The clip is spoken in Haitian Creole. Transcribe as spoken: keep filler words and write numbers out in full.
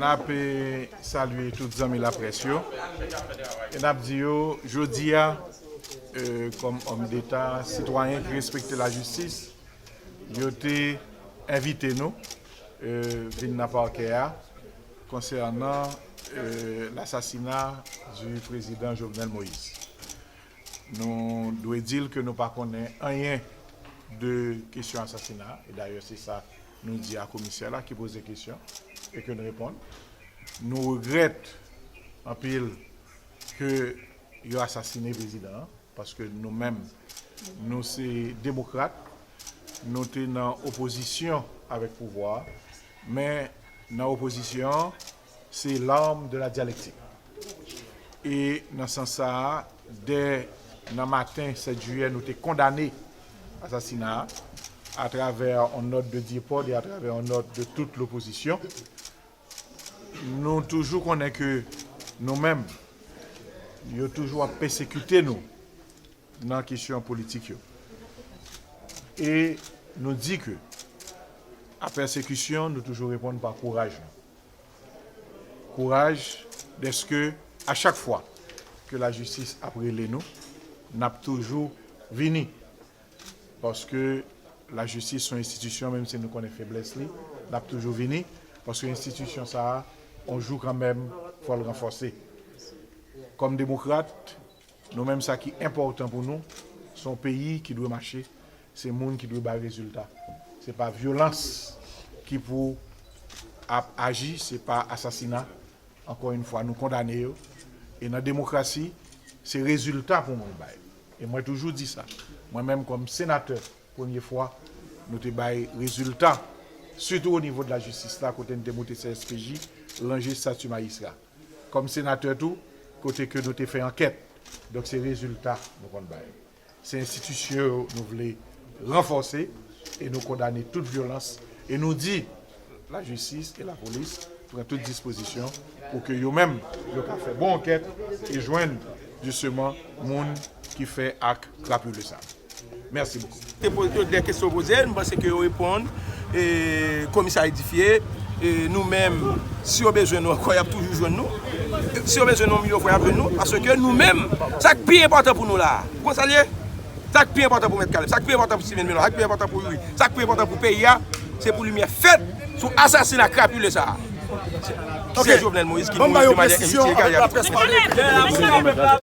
N ap, eh, salye tout zanmi laprès yo. E n ap di yo, jodi a, eh, kòm òm deta, sitwayen ki respekte lajistis, yo te envite nou, eh, vin nan pakè a konsènan, eh, lasasina di prezidan Jovenel Moïse. Nou dwe di l ke nou pa konnen anyen de kesyon asasina a. E dayè, se sa nou di a komisè la ki poze kesyon e ke n reponn. Nou regrèt anpil ke yo asasine prezidan an, paske nou menm, nou se demokrat, nou te nan opozisyon avèk pouvwa a, men nan opozisyon an, se l'arme de la dialectique. E nan sans sa a, dè nan maten sèt jiyè, nou te kondane asasina a, atravè yon nòt de depò e atravè yon nòt de tout lopozisyon. Nou toujou konnen ke nou menm, yo toujou ap pèsekite nou nan kesyon politik yo. E nou di ke a pèsekisyon, nou toujou reponn pa kouraj nou. Kouraj, dèske a chak fwa ke lajistis ap rele nou, n ap toujou vini. Paske lajistis se yon enstitisyon, menm si nou konnen feblès li, n ap toujou vini, paske enstitisyon sa a, yon jou kanmenm, fò l ranfòse. Kòm demokrat, nou menm, sa ki enpòtan pou nou, se yon peyi ki dwe mache, se moun ki dwe bay rezilta. Se pa vyolans ki pou ap aji, se pa asasina. Ankò yon fwa, nou kondane yo. E nan demokrasi, se rezilta pou moun bay. E mwen toujou di sa. Mwen menm, kòm senatè, premye fwa, nou te bay rezilta, sitou o nivo de lajistis la, kote n te moute C S P J, ranje estati majistra. Kòm senatè tou, kote ke nou te fè ankèt. Donk, se rezilta nou konn bay. Se enstitisyon yo nou vle ranfòse e nou kondane tout vyolans e nou di lajistis e lapolis pran tout dispozisyon pou ke yo menm, yo ka fè bon ankèt e jwenn, jisteman, moun ki fè ak krapile sa. Mèsi bokou. Te poze, de kesyon poze, nou panse ke yo reponn, e, komisè a edifye, e, nou menm, si yo bezwen nou ankò, y ap toujou jwenn nou. Si yo bezwen nou yon milyon fwa, y ap jwenn nou, paske nou menm, sa k pi enpòtan pou nou la a, ou konn sa l ye? Sa k pi enpòtan pou Mèt Kaleb, sa k pi enpòtan pou Steven Benoît, sa k pi enpòtan pou Youri, sa k pi enpòtan pou peyi a, se pou limyè fèt sou asasina krapile sa a. Se Jovenel Moïse ki mouri de manyè enjistifye.